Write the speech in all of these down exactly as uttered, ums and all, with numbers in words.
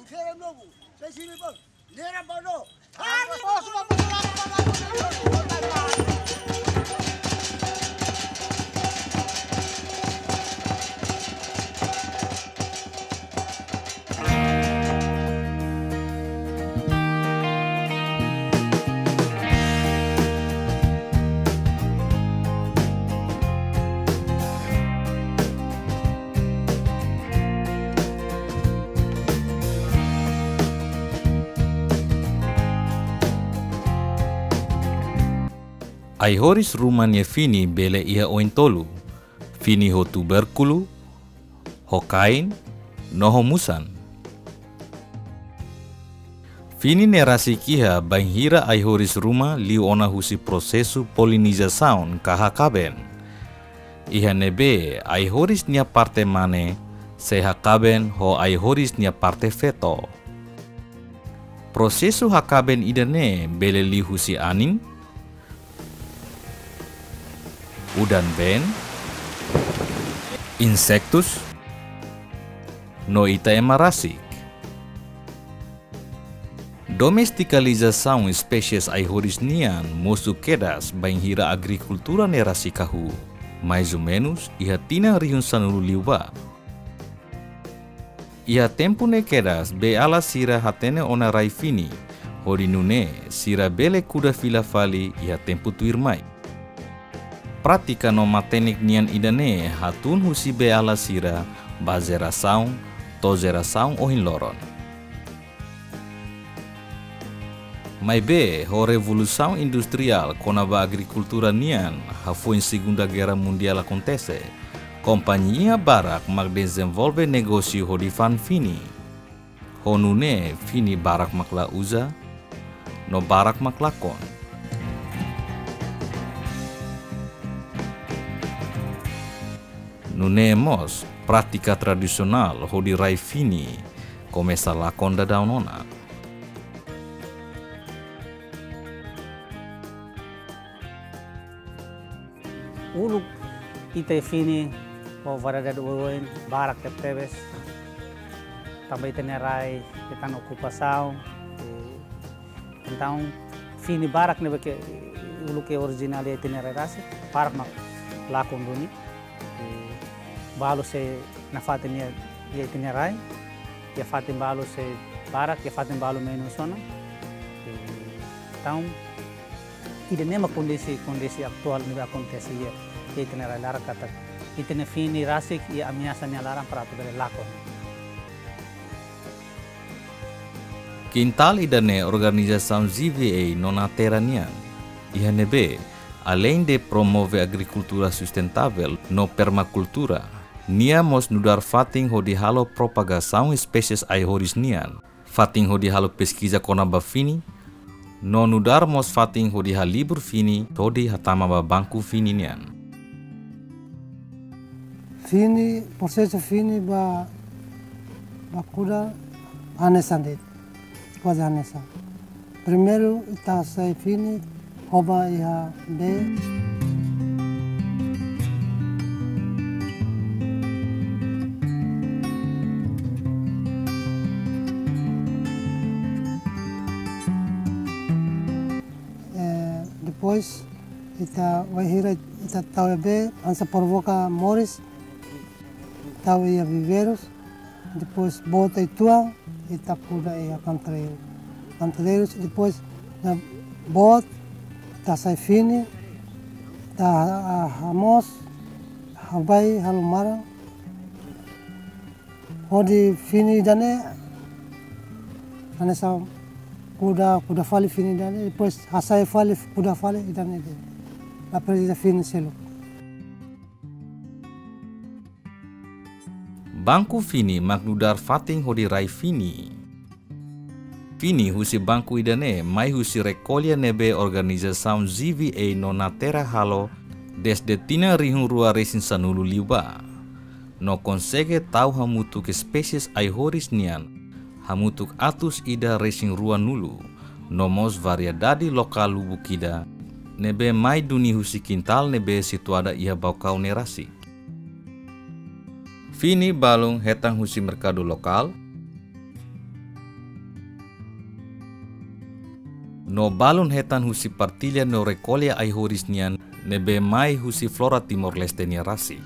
Sera nobu, sai sini bang. Nera bano. Ai-horis ruma nia fini bele iha oin tolu, fini ho tubérkulu, ho kain, no ho musan. Fini ne'e rasik iha bainhira ai-horis ruma liu ona husi prosesu polinizasaun ka hakaben. Iha ne'ebé ai-horis nia parte mane sei hakaben ho ai-horis nia parte feto. Prosesu hakaben ida-ne'e bele liu husi anin, udan-been, insetus, no ita ema rasik. Domestikalizasaun espésies ai-horis nian mosu kedas bainhira agrikultura ne'e rasik hahú, mais ou menus iha tinan rihun sanulu liubá. Iha tempu ne'e kedas bee-ala sira hatene ona rai fini, hodi nune'e sira bele kuda fila fali iha tempu tuirmai. Prátika no matenek nian ida-ne'e hatún husi bee-ala sira ba jerasaun to'o jerasaun ohin loron. Maibé, ho revolusaun industriál kona-ba agrikultura nian, hafoin Segunda Guerra Mundial akontese, kompañia barak mak dezenvolve negósiu hodi fa'an fini. Ho nune'e fini barak mak la uza, no barak mak lakon. Nune'e mós, prátika tradisionál hodi rai fini komesa lakon daudaun ona. Uluk ita iha fini ho variedade oioin barak tebetebes. Tanba ita-nia rai, ita-nia okupasaun. Eh, entaun, fini barak ne'ebé ke uluk ke orijinál iha ita-nia rai rasik, barak mak lakon duni. Eh, balu sei nafatin iha, iha ita-nia rai, iha fatin balu sei barak, iha fatin balu menus ona. Eh, entaun, ida-ne'e mak kondisi, kondisi atuál ne'ebé akontese iha, iha ita-nia rai laran katak ita-nia fini rasik iha ameasa nia laran para atu bele lakon. Kintál ida-ne'e organizasaun G V A no Natera nian. Iha ne'ebé, aleinde promove agrikultura sustentável no permakultura, nia mós nu'udar fatin hodi halo propagasaun espésies ai-horis nian, fatin hodi halo peskiza kona-ba fini, no nu'udar mós fatin hodi halibur fini hodi hatama ba banku fini nian. Fini, prosesu fini ba, ba kuda hanesan de'it, kuaze hanesan. Primeiru, ita hasai fini, hoba iha bee. Eh, depois, ita wainhira ita tau iha bee, hanesan provoka moris, tau iha viveirus, depois boot uitoan, ita kuda iha kantareiru. Kantareiru, depois, ne'e boot, ita hasai fini, ita ha-, ha-, hamoos, habai, halo maran. Hodi fini ida-ne'e, hanesan kuda, kuda fali fini ida-ne'e, depois hasai fali, kuda fali ida-ne'e de'it. La presiza fini seluk. Banku fini mak nu'udar fatin hodi rai fini. Fini husi banku ida-ne'e mai husi rekolla ne'ebé organizasaun G V A no Natera halo dezde tinan rihun rua resin sanulu liubá. No konsege tau hamutuk espésies ai-horis nian hamutuk atus ida resin ruanulu, no mós variedade lokál lubuk ida ne'ebé mai duni husi kintál ne'ebé situada iha Baucau ne'e rasik. Fini balun hetan husi merkadu lokál, No balun hetan husi partilla no rekolla ai-horis nian ne'ebé mai husi flora Timor-Leste nian rasik.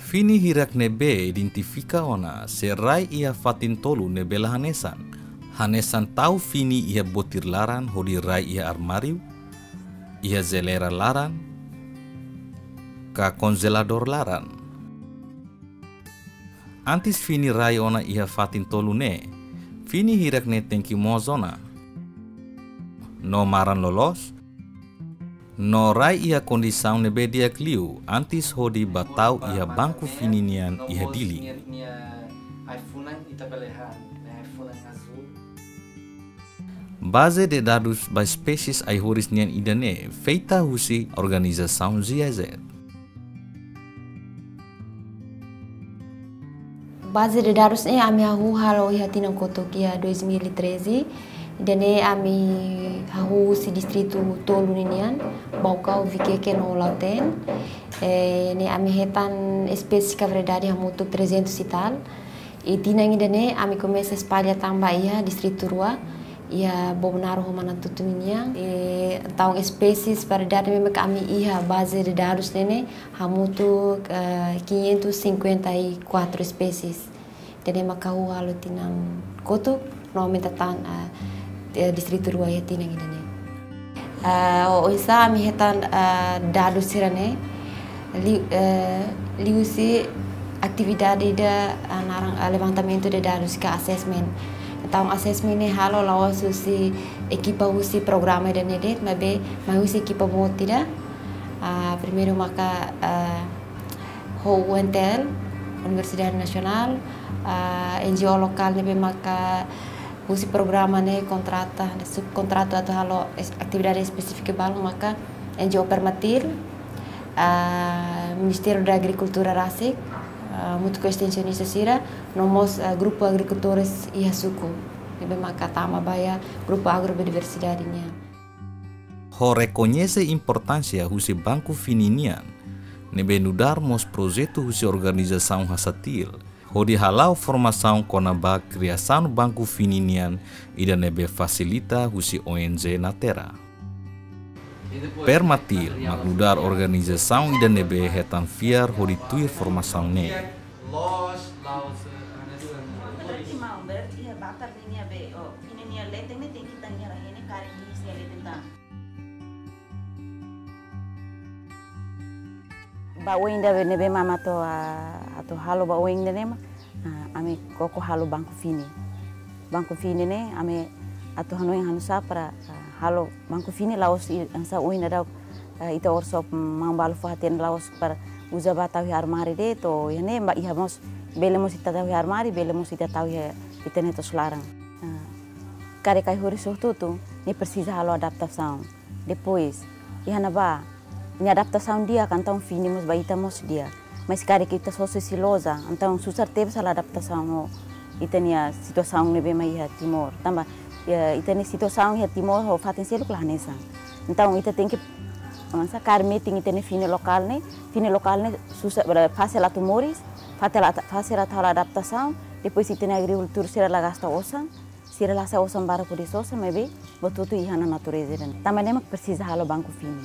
Fini hirak ne'ebé identifika ona sei rai iha fatin tolu ne'ebé la hanesan. Hanesan tau fini iha botir laran hodi rai iha armáriu, iha jeleira laran, ka konjeladór laran. Antes fini rai ona iha fatin tolu ne'e, fini hirak ne'e tenke moos ona. No maran loloos, no rai iha kondisaun ne'ebé di'ak liu antes hodi bá tau iha banku fini nian iha Dili. Baze de dadus ba espésies ai-horis nian ida-ne'e feita husi organizasaun G I Z. Baze de dadus ne'e ami hahú halo iha tinan kotuk iha dois mil e treze. Ida-ne'e ami hahú husi distritu tolu ninian, Baucau, Viqueque no Lautém. Eh, ne'e ami hetan espésie, na verdade, hamutuk trezentos e tal. I tinan ida-ne'e ami komesa espalla tan ba iha distritu rua, iha Bobonaro ho Manatuto ninian. I entaun espésies variedade ne'ebé ami iha baze de dadus ne'e ne'e hamutuk, eh, quinhentos e cinquenta e quatro espésies. Ida-ne'e mak hahú halo tinan kotuk, no aumenta tan, eh, eh, distritu rua iha tinan ida-ne'e. Eh, o, oinsá ami hetan, eh, dadus sira-ne'e, li-, eh, liuhusi atividade ida, eh, naran, eh, levantamentu de dadus ka assessment. Entaun assessment ne'e halo la'ós husi ekipa husi programa ida-ne'e de'it, maibé mai husi ekipa boot ida. Ah, primeiru maka, ah, ho U N T L, Universidade Nasionál, ah, N G O lokál ne'ebé maka husi programa ne'e kontrata, subkontratu atu halo es-, atividade espesífika balun maka N G O Permatil, ah, Ministériu da Agrikultura rasik, ah, hamutuk ho estensionista sira, no mós, ah, grupu agrikultores iha suku, ne'ebé maka tama ba iha grupu agrobiodiversidade nian. Ho rekoñese importánsia husi banku fini nian, ne'ebé nu'udar mós projetu husi organizasaun Hasatil, hodi hala'o formasaun kona-ba kriasaun banku fini nian ida ne'ebé fasilita husi O N G Natera. Permatil mak nu'udar organizasaun ida ne'ebé hetan fiar hodi tuir formasaun ne'e. Berarti mau, berarti iha batar ninia be, oh, fini nia leten ne'e tenke tan iha rahene karik nia sei leten tan. Ba oin ida be ne'ebé mak ami atu, ah, atu halo ba oin ida-ne'e mak, ah, ami koko halo banku fini. Banku fini ne'e ami atu hanoin hanu'usá para, ah, halo banku fini la'ós i-, hanesan ohin daudaun, eh, ita workshop maun balu fó-hatene la'ós para uza ba tau iha armáriu de'it, to'o iha ne'e ba iha mós, bele mós ita tau iha armáriu, bele mós ita tau iha ita-nia to'os laran. Ah, karik ai-horis hotu-hotu ne'e presiza halo adaptasaun. Depois, iha ne'ebá, nia adaptasaun di'ak, entaun fini mós ba ita mós di'ak. Mas karik ita sosa husi loja, entaun susar tebes halo adaptasaun ho ita-nia situasaun ne'ebé mai iha Timor. Tanba, eh, ita-nia situasaun iha Timor ho fatin seluk la hanesan. Entaun ita tenke, hanesan kaer metin ita-nia fini lokál ne'e, fini lokál ne'e susar, bele fasil atu moris, fasil atu, fasil atu halo adaptasaun, depois ita-nia agrikultór sira la gasta osan, sira la hasai osan barak hodi sosa, maibé buat hotu iha ona natureza ida-ne'e. Tanba ne'e mak presiza halo banku fini.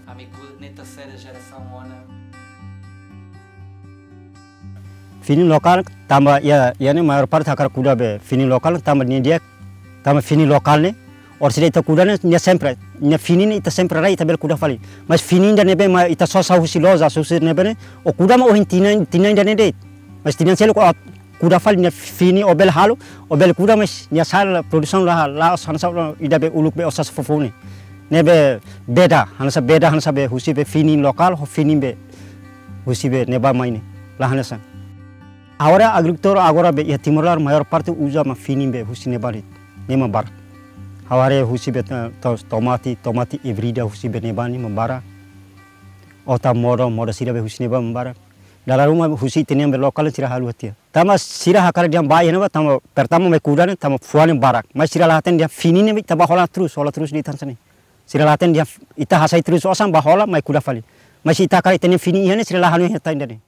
Ami kuda ne'e terseira jerasaun ona. Fini lokál tanba iha, iha ne'e maiór parte hakarak kuda be fini lokál tanba nia di'ak, tanba fini lokál ne'e, orsida ita kuda ne'e, nia sempre, nia fini ne'e ita sempre rai ita bele kuda fali. Mas fini ida ne'ebé mak ita sosa husi loja, sosa ne'ebé ne'e, o kuda mak ohin tinan, tinan ida-ne'e de'it. Mas tinan seluk o kuda fali nia fini o bele halo, o bele kuda mas nia sala produsaun la, la hanesan ida be uluk be osan foufoun ne'e. Ne'ebé beda, hanesan beda, hanesan be husi be fini lokál, ho fini be husi be ne'ebá mai ne'e. La hanesan. Agora agrikultór agora be iha Timor laran maiór parte uza mak fini be husi ne'ebá de'it. Ne'e mak barak. Ha'u haree husi be to-, to-, tomate, tomate híbrida husi be ne'ebá ne'e mak barak. Ota modo, modo sira be husi ne'ebá mak barak. Dala ruma husi ita-nia be lokál sira halo tiha. Tanba sira hakarak dehan ba iha ne'ebá, tanba pertama mai kuda ne'e, tanba fuan ne'e barak. Mas sira la hatene dehan fini ne'e ita bá hola terus, hola terus de'it hanesan ne'e. Sira la hatene dehan ita hasai terus osan bá hola mai kuda fali. Mas ita hakarak ita-nia fini iha ne'e sira la hanoin hetan ida-ne'e.